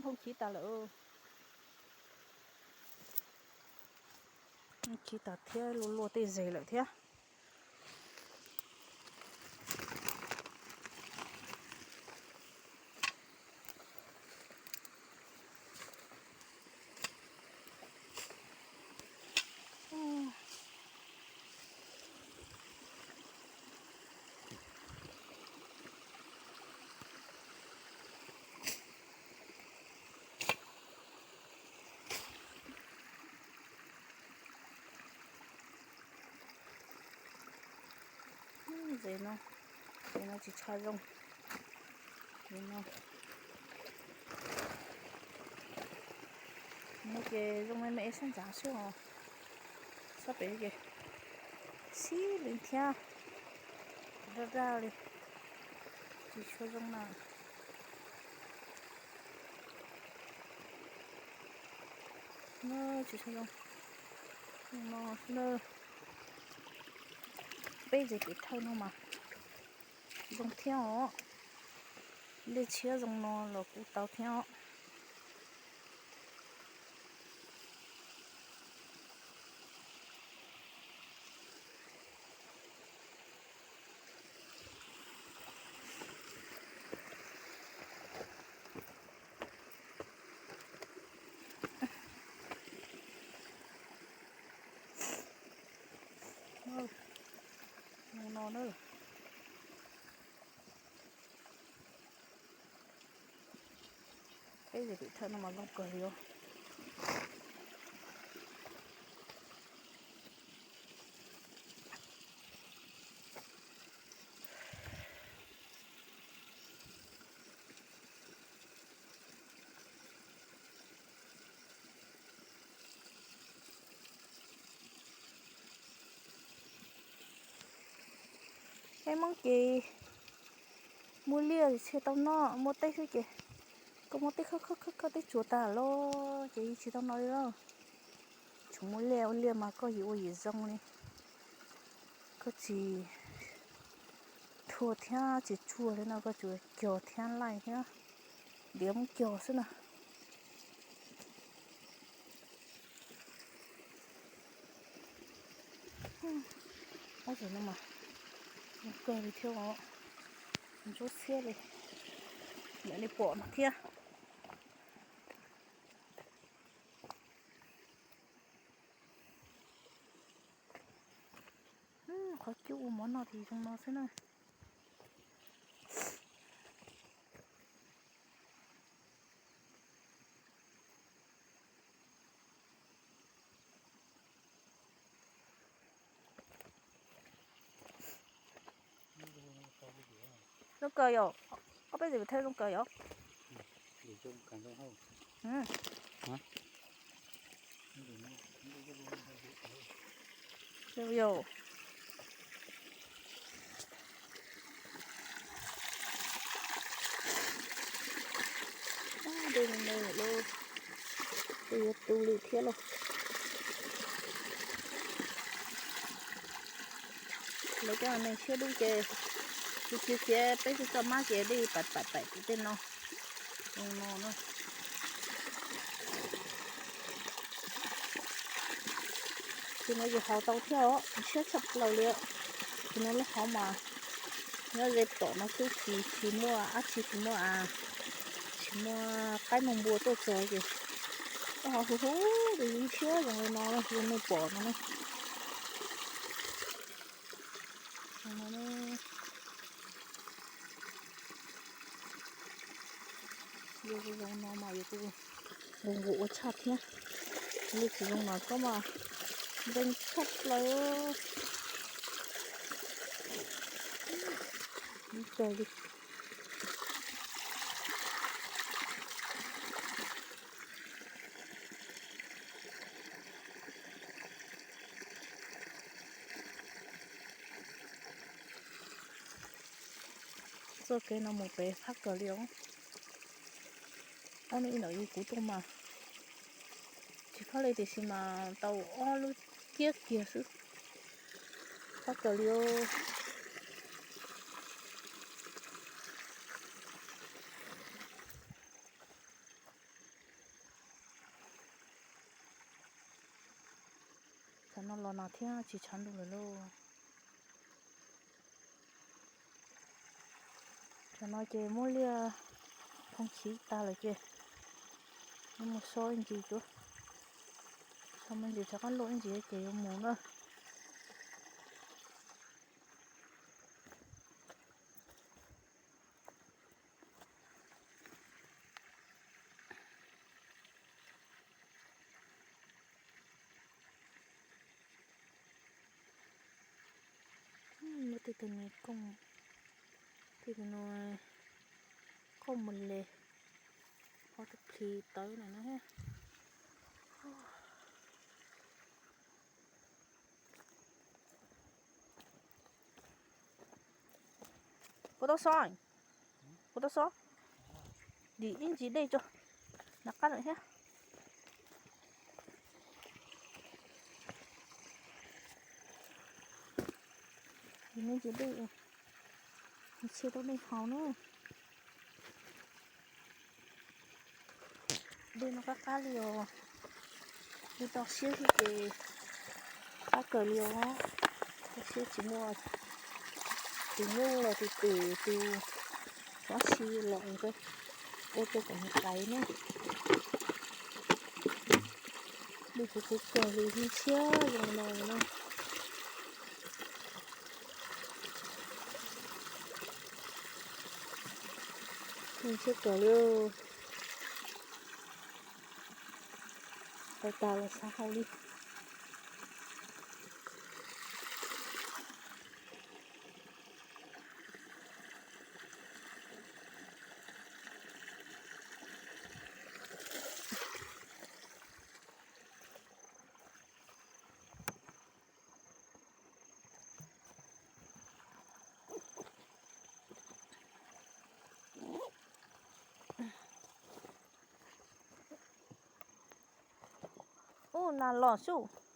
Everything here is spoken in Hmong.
Phooj chiv tas lawm. Chiv tas thiab, luaj luaj tej zes lawm thiab. Zes no, zes no tsis tshua zoo. Zes no, no ces zoo me me sab ntxav xwb os. Sab pem ces xib li thiab, raj raj li, tsis tshua zoo na. No tsis tshua zoo. No xwb na. Peb zes pem thawj no mas zoo thiab os. Dej tshiab zoo no los kuj tau thiab os. Mus no na. Peb zes pem thawj no mas zoo kawg li os. Peb Hmoob ces muaj liaj tsis tau noj, muaj teb xwb ces koj muaj teb khawb khawb khawb khawb teb tsuas tas lawm ces tsis tau noj li lauj. Tseem muaj liaj, ua liaj mas koj yim ua yim zoo li. Koj tsis thuam thiab tsis tsuag li no, koj tsuas cog thiab laij thiab diav muab cog xwb na. Ob zos no mas zoo kawg li thiab os, ntsuab xiab li, yam li pom no thiab. Qhov cub ua mov noj ces zoo no xwb na. Zoo kawg yom, ob peb zes pem thawj zoo kawg yom. Yog. Dej me me lawm, yuav tu li thiab lauj. Lawv cov neeg siab dub ces tsis txiav, peb tsis txoj mab ces dej pam pam pam tim tej no, zoo no na. Ces no ces haus tau thiab os, siab tshaj plaws li. Ces no lub hauv mas nyob ze tom no xwb, tsis, tsis muaj dab tsi, tsis muaj, tsis muaj qaib muaj npua tuaj txog ces lub hauv huv huv li, siab zoo li no, zoo nej pom no na. Yog zoo no mas yus kuj nqus nqus ua tshaj thiab. Yog tsis zoo no koj mas nteeg tshaj plaws. Ib tag li. Txoj kev no mus pem phab kawg li os. Ob hnub ib ntawm yus kuv tuaj mas tsis phab li, tiam sis mas tau ob lub kiab kiag xwb. Phab kawg li os. Los no thiab tsis tshav ntuj lawm lauj. Tsam no ces muab liaj thoo chiv tag lawm ces yuav mus so ntsis tsuav, so me ntsis rov qab luaj ib ntsis ces yuav mus na. Muab tej tug niag kooj, tej tug niag kooj mus les, ob tug plhis tawv no na. Puas tau so? Puas tau so? Dim ib ntsis dej tso, nag qab lawm thiab. Dim ib ntsis dej, nws tsis tau dej haus na. Dej no qab qab li os. Dej toj siab xwb ces qab kawg li os. Toj siab tsis muaj tus nyuj los tus twm tus dab tsi los ua rau kom nws qaiv na. Dej kuv kuv kawg li, siab zoo no na. Siab kawg li. Tau tas los xav hau li. Ub, nas los xwb.